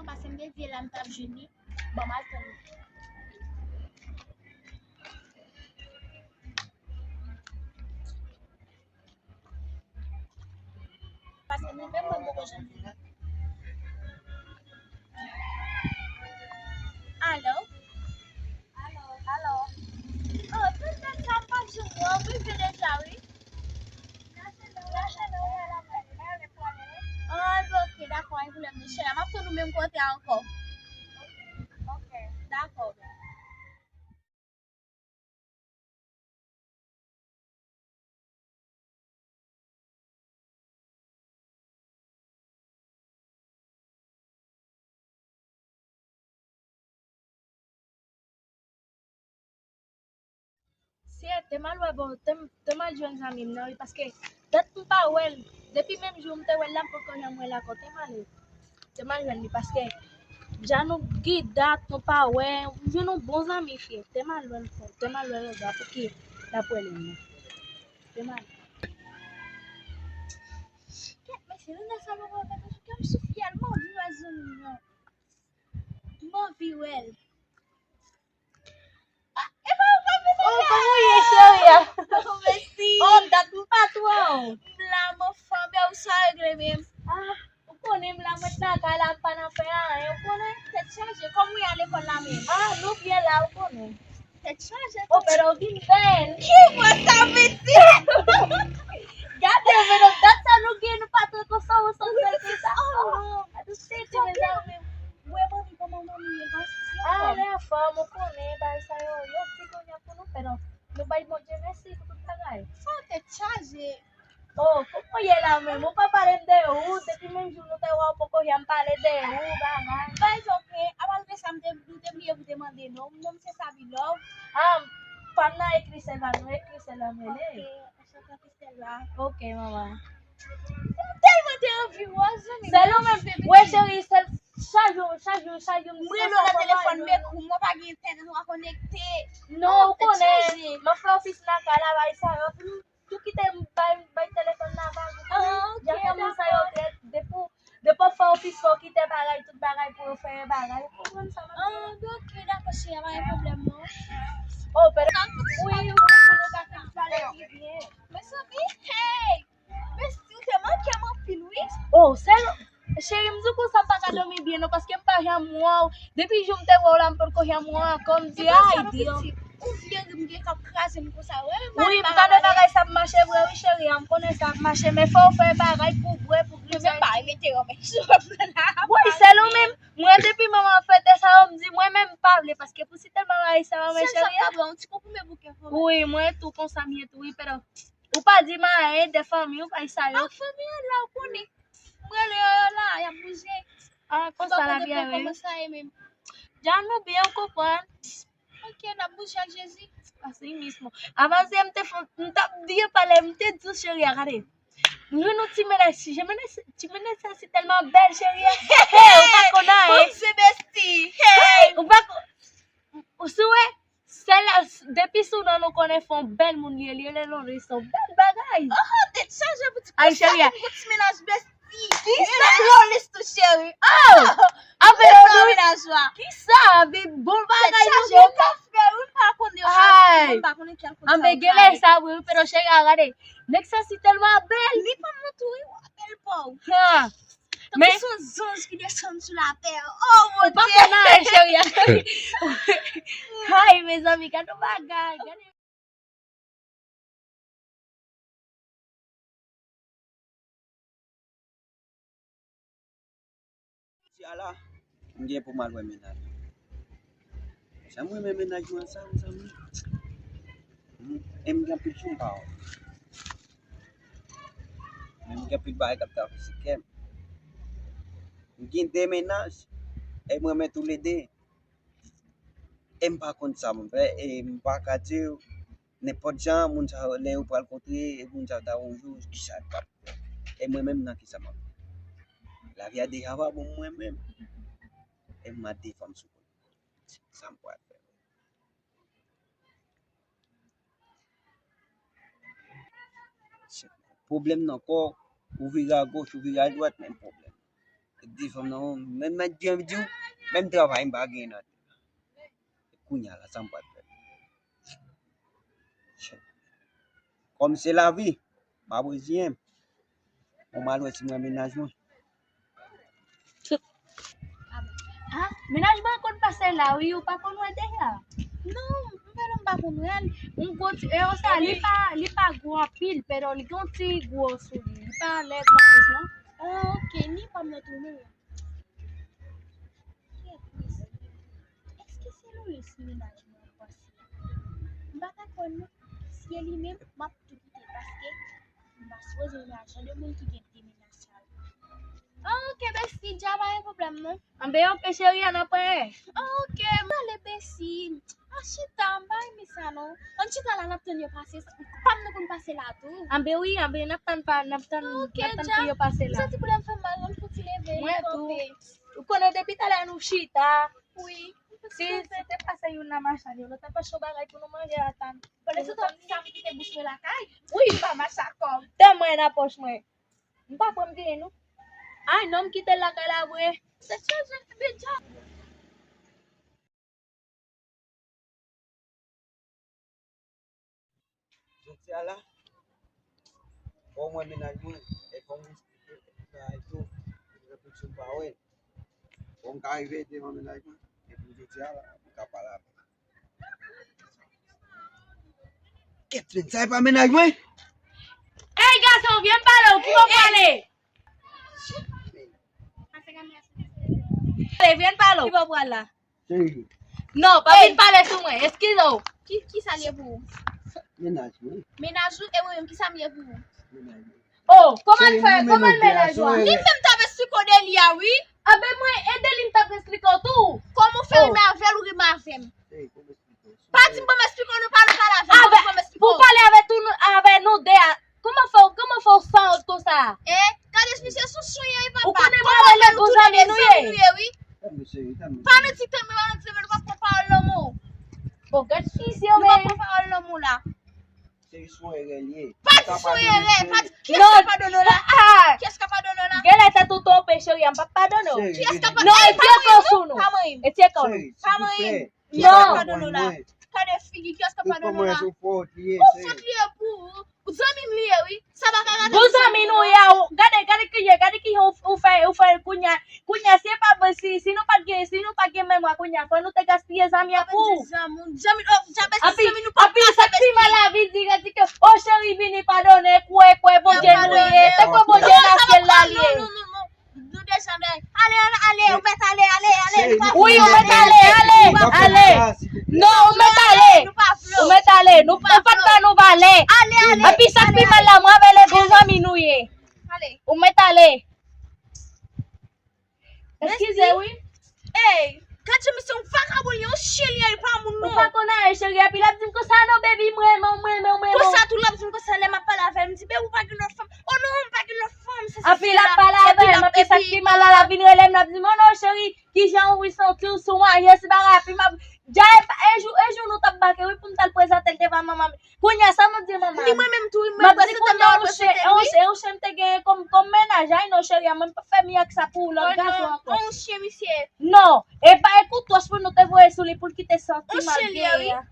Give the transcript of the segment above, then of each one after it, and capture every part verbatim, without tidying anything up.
Paske m te di l la m t ap jwenn li. Bon, m al tann li. Paske nou menm mwen poko janm vin. Alo? Alo? Alo? Oh, tout nèg sa m pa jwenn yo, m rive deja, wi. Oh, ok, dakò, pa gen pwoblèm, chè. M ap tann ou menm kote a ankò. Ok, dakò. Sye, te m al wè, bon, te m, te m al jwenn zanmi m nan, wi, paske dat m pa wè l. Depi menm jou m te wè l la, m poko janm wè l ankò. Te m ale, te m al jwenn li, paske jan nou gen dat nou pa wè, m jwenn yon bon zanmi, fye. Te m al wè l, te m al wè l, gade pou ki l ap wè li menm. Te m al. Kèt, mesye, nou nan salon, mwen, mwen, mwen, m sou fyèl, m anvi wè zanmi m nan. M anvi wè l. Ah, e pa ou k ap vin la? Oh, kòman w ye, cheri a? Oh, mèsi. Oh, dat m pa t wè w. M la, m anfòm, e ou sa regle menm? Ah, ou konnen m la, mwen t nan kay la, m pa nan fè anyen, ou konnen. Tèt chaje, kòman w ye a lekòl la menm? Ah, nou byen la, ou konnen. Tèt chaje. Oh, tou. Pero w vin bèl. Ki mwen sa vle di? Gade, men dat sa nou gen, nou pa t konsa, ou santi sa. Oh, non. Gade, se te mezanmi. Mwen, manmi, kòman manmi ye? Manmi, si, ah, anfòm. Li anfòm, ou konnen, bagay sa yo, yo di kounye a pou nou fè, non. Nou bay Bondye mèsi pou tout bagay. Sa tèt chaje. Oh, kòman w ye la menm? Ou pa pale m de ou, depi menm jou nou te wè w poko janm pale de ou, bagay. Bay, ok, a malgre sa, m te, m te bliye pou te mande non. Non m se Sabi Love. Ah, pa m nan ekri sèl la, non, ekri sèl la m rele. Ok, anchante Christella. Ok, manman. M tèlman te anvi wè w, zanmi. Sèl ou menm, wi, cheri, sèl, chak jou, chak jou, chak jou, m rele w nan telefòn, m ekri w, mwen pa gen entènèt, mwen pa konekte. Non, ou konnen, m ap fè ofis lakay la, bay sa yo. Tou kite m bay, bay telefòn nan bagay. Ah, ok, dakò. Jan ke moun sa yo trèt, depi w, depi w fè ofis, fò w kite bagay, tout bagay pou yo fè bagay. Ou konprann sa m ap di w la? Ah, ok, dakò, cheri, pa gen pwoblèm, non. Oh, pèdè. Wi, wi, pou nou ka fè pale pi byen. Mezanmi, hey! Besti, ou te manke m anpil, wi. Oh, sèl Cheri, m di w konsa m pa ka dòmi byen non, paske m pa janm wè w. Depi jou m te wè w la, m potko janm wè w ankò. M di, ay, Dye. Ou vle m gen k ap kraze m konsa, wi. Wi, m konnen bagay sa ap mache vre, wi, cheri, m konnen sa ap mache, men fò w fè bagay pou bwè, pou gripe. Mwen menm pa remete yo, men sou la. Wi, sèl ou menm. Mwen, depi manman fete sa yo, m di, mwen menm m pa vle, paske pou si tèlman bagay sa yo, men cheri. Sèl sa m ka pran, yon ti konprime bouke pou mwen. Wi, mwen tou konsa m ye tou, wi, pèdè. Ou pa di m anyen de fanmi w, bagay sa yo. Ah, fanmi an la, ou konnen. M rele yo, yo la, y ap bouje. Ah, konsa lavi a ye. Kòman sa ye menm? Jan nou byen, ou konprann. Ok, n ap bouje ak Jezi. Pase mismo. Avan se m te fon, m t ap byen pale, m te di w cheri a, gade. M jwenn yon ti menaj, ti menaj, ti menaj sa si tèlman bèl cheri a. Hey, ou pa konn anyen. Bon, se besti. Hey, ou pa konn. Ou si w wè, sèl, depi sou non nou konnen fè yon bèl moun li ye, li rele Londres, se yon bèl bagay. Oh, tèt chaje pou ti. Ay, cheri a. Pou ti menaj besti. Kisa? Londres tou cheri. Oh! Apre yo menaj la. Kisa? Bon bagay nou gen. Tèt chaje, ou ka fè, ou pa konnen yo. Ay. Ou pa konnen kèl kote. Anben, genlè sa vre, wi, pero cheri a, gade. Nèg sa si tèlman bèl. Li pa mwen tou, wi, w ap bèl pa w. Ha. Men se yon zanj ki desann sou latè. Oh, mon Dye! Ou pa konn anyen, cheri a. Ay, mezanmi, gade yon bagay, gade. Jodi a la, m gen pou m al wè mennaj mwen. Jan m renmen mennaj mwen sa, mezanmi. M, e m gen anpil jou m pa wè. Men m gen anpil bagay k ap travèse kè m. M gen de mennaj, e m renmen toulede. E m pa konn sa m fè, e m pa ka di w, nenpòt jan, moun sa yo, lè yo pral kontre, e moun sa yo ta yon jou, kisa yo t ap fè. E mwen menm, nan kisa m ap fè? Lavi a deja pa bon mwen menm. E m a de fanm sou kont. Sa m pral fè? Pwoblèm nan kò, ou vire agoch, ou vire adwat, menm pwoblèm. Di fanm nan, menm mèt di, di w, menm travay m pa gen nan. Kounye a la, sa m pral fè? Kòm se lavi, m ap reziyen m. Bon, m al wè si m wè mennaj mwen. Ah, mennaj mwen konn pase la, wi, ou pa konn wè deja? Non, m pa, m pa konn wè l. Yon gwo ti, e, sa, li pa, li pa gwo anpil, pero li gen yon ti gwo sou li. Li pa lèd non plis, non. Ah, ok, ni pa m nan tou, non. Kèt mesye. Èske se Louis mennaj mwen an pase? M pa ka kwè non. Si e li menm, m ap tou kite paske m pa sipoze renmen a jan de moun ki gen de mennaj sa yo. Ok, besti, dja pa gen pwoblèm non. Anben, ok, cheri, ann apre. Ok, m ale, besti. An chita, m pa renmen sa non. Ann chita la, n ap tann yo pase. Pa m nou konn pase la tou. Anben wi, anben n ap tann pa, n ap tann, n ap tann pou yo pase la. Ok, dja. M santi pou lè m fè mal, ann fouti leve, kanpe. Mwen tou. Ou konnen depi talè nou chita. Wi. Si se te pase youn nan machann yo, nou ta pa chon bagay pou nou manje atan. Pandan se tan, sa m kite bouch mwen lakay. Wi, m pa mache ak kòb. Tan mwen nan pòch mwen. M pa pran m genyen non. Ay, non, m kite l lakay la vre. Se chanje, men dja. Jodi a la, fò mwen mennaj mwen, e fò mwen eksplike bagay tou, repetition pa wè. Fò m ka rive devan mennaj mwen, epi jodi a la, m ka pale avè l. Kèt, men sa e pa mennaj mwen? Ey, gason, vyen m pale w, ki bò w prale? Ale, vyen pale w. Ki bò w pral la? Cheri. Non, pa vin pale sou mwen. Eskize w. Ki, ki sa l ye pou ou? Mennaj mwen. Mennaj ou, e mwen menm, ki sa m ye pou ou? Mennaj mwen. Oh, kòman l fè, kòman l mennaj ou a? Li menm t ap esplike w de li a, wi. Anben mwen, e de li m t ap esplike w tou. Kòman w fè renmen avè l, ou renmen avè m? Cheri, kòman Pa di m ban m esplike w, nou pa, nou pale avè m, ban m esplike w. Pou pale avè tou nou, avè nou de a. Kòman fè w, kòman fè w sanwont konsa? E, gade misye sou sou ye, papa. Ou konnen mwen avè l bon zanmi nou ye. Pa nan ti tanmen, pa nan ti tanmen, nou p ap pran pawòl nan men w. Bon, gad misye, men. Nou p ap pran pawòl nan men w la. Se jis yon erè l ye. Pa di se yon erè, pa di. Kiyès k ap padone w la? Kiyès k ap padone w la? Genlè tèt ou twonpe, cheri, m p ap padone w. Kiyès k ap padone w? Non, e tcheke w sou nou. Pa mwen. E tcheke w. Pa mwen. Non. Kiyès k ap padone w la? Gade figi, kiyès k ap padone w la? Yon fòt li ye pou ou. Ou zanmi m li ye, wi. Sa pa ka gade. Bon zanmi nou ye a, ou, gade, gade ki ye, gade ki ou, ou fè, ou fè kounye a. Kounye a, si e pa, si, si nou pa t gen, si nou pa t gen memwa kounye a, fò nou te gaspiye zanmi a pou ou. Anpil, anpil sa k pi mal la vin di, di ke, o cheri, vini padone, kwè, kwè Bondye nou ye. Se kwè Bondye nan syèl la li ye. Nou desann, ale, ale, ale, ou mèt ale, ale, ale, nou pa vle. Wi, ou mèt ale, ale, ale. Non, ou mèt ale. Nou pa vle. Ou mèt ale. Nou, ou pa t ba nou valè. Ale, ale. Epi sa k pi mal la, mwen avè l e bon zanmi nou ye. Ale. Ou mèt ale. Eskize, wi. Ey, gad jan misye yon vakabon, li yon chen, li ye, li pa moun non. Ou pa konn anyen, cheri, epi l ap di m konsa, non, baby, m renmen w, m renmen w, m renmen w. Konsa tou l ap di m konsa, lè m ap pale avè l, m di, baby, ou pa gen lòt fanm. Oh non, m pa gen lòt fanm, sesi sela. Epi l ap pale avè m, epi sa k pi mal la, l ap vin rele m, l ap di m, oh non, cheri, kijan ou santi w si w marye, si bagay, epi m ap, dja e, e jou, e jou nou t ap make, wi, pou m t al prezante l devan manman m. Kounye a, sa nou di manman m? Ni mwen menm tou, wi, mwen prezante m, mwen prezante l, wi. On chen m te genyen kòm, kòm mennaj, ay non, cheri, mwen m p ap fè mirak sa pou lòt gason ankò. On chen, misye. Non, e pa e koutwòch pou nou te voye sou li pou l kite santi mal genyen an.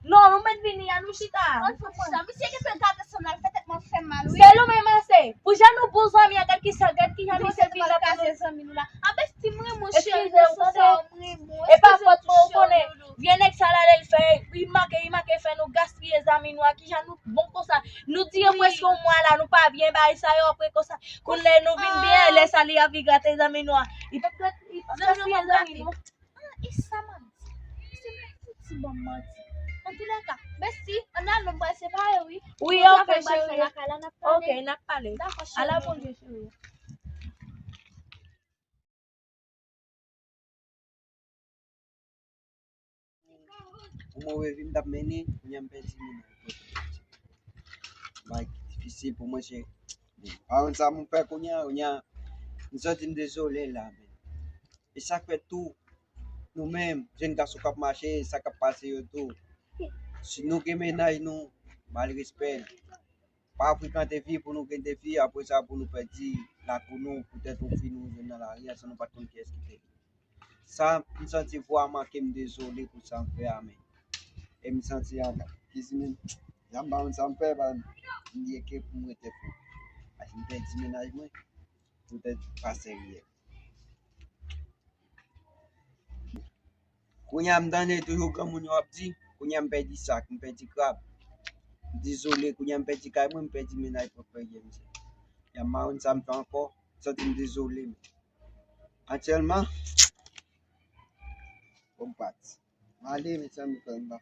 Non, nou mèt vini a, nou chita. Misye gen pou l gade sanm la, l fè tèt mwen fè mal, wi. Sèl ou menm ase. Pou jan nou bon zanmi an, gad kisa, gad kijan misye vin la pou nou. Anben, si m renmen w, cheri, nou sou sa, m renmen w. E pa fòt mwen, ou konnen. Vye nèg sa la, lè l fè, li make, li make fè nou gaspiye zanmi nou a. Kijan nou bon konsa? Nou dire prèske yon mwa la, nou pa byen bay sa yo, apre konsa. Kounye a nou vin byen, lè sa li ap vin gate zanmi nou a. Li p ap gate, li p ap gaspiye zanmi nou. Ah, e sa m ap di? Se mwen fouti ban m manti. Antoulèka, besti, ann al non, m pral separe, wi. Wi, ok, cheri. Ok, n ap pale. Dakò, cheri. Ala Bondye, cheri. Yon move vi m t ap mennen, kounye a m pèdi moun nan kote. Bagay ki difisil pou mwen, se pa konn sa pou m fè kounye a, kounye a, m santi m dezole la, men. E sa k fè tou, nou menm, jèn gason k ap mache, sa k ap pase yo tou. Si nou gen mennaj nou, ba l respè l. Pa frekante fi pou nou gen de fi, apre sa pou nou pèdi lakou nou, poutèt yon fi nou jwenn nan lari. sitiyasyon nou pa t konn kiyès ki te li. Sa, m santi vwa manke m dezole pou sa m fè a, men. E m santi an, kizinen, jan m pa konn sa m fè, pa m di ke pou m rete fou. Paske m pèdi mennaj mwen, poutèt pa serye. Kounye a m tande toujou granmoun yo ap di, kounye a m pèdi sak, m pèdi krab. M dezole, kounye a m pèdi kay mwen, m pèdi mennaj pwòp pèdi misye. Jan m pa konn sa m fè ankò, m santi m dezole, men. Aktyèlman, fò m pati. M ale, mezanmi, fò m pa